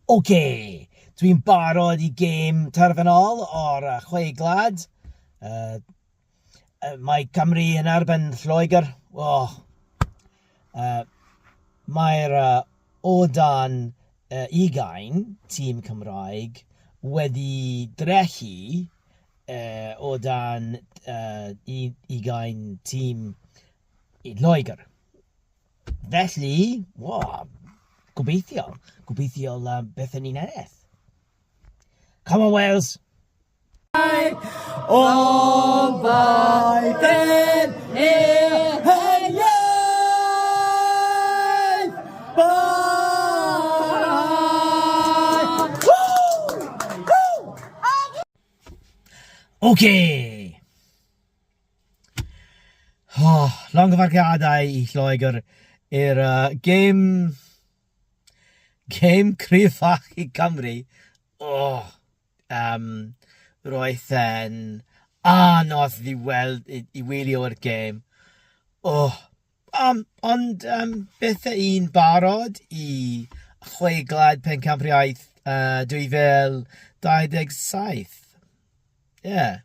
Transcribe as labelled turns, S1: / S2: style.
S1: Oce, dwi'n barod i gêm terfynol o'r Chwe Gwlad. Mae Cymru yn erbyn Lloegr. Oh. Mae'r o dan ugain tîm Cymraeg wedi drechu o dan ugain tîm i Loegr. Felly, wo, gobeithio, gobeithio beth yn ni'n ennill. Come on Wales!
S2: O bai ben i'r iaith! Bai!
S1: Okay. Oh, llongyfarchiadau i Lloegr i'r gêm... gêm cryfach i Cymru. Oh, um, roedd e'n anodd i weld, i, i wylio'r gêm. Oh, um, ond um, beth y un barod i Chwe Gwlad Pencampwriaeth 2027? Yeah.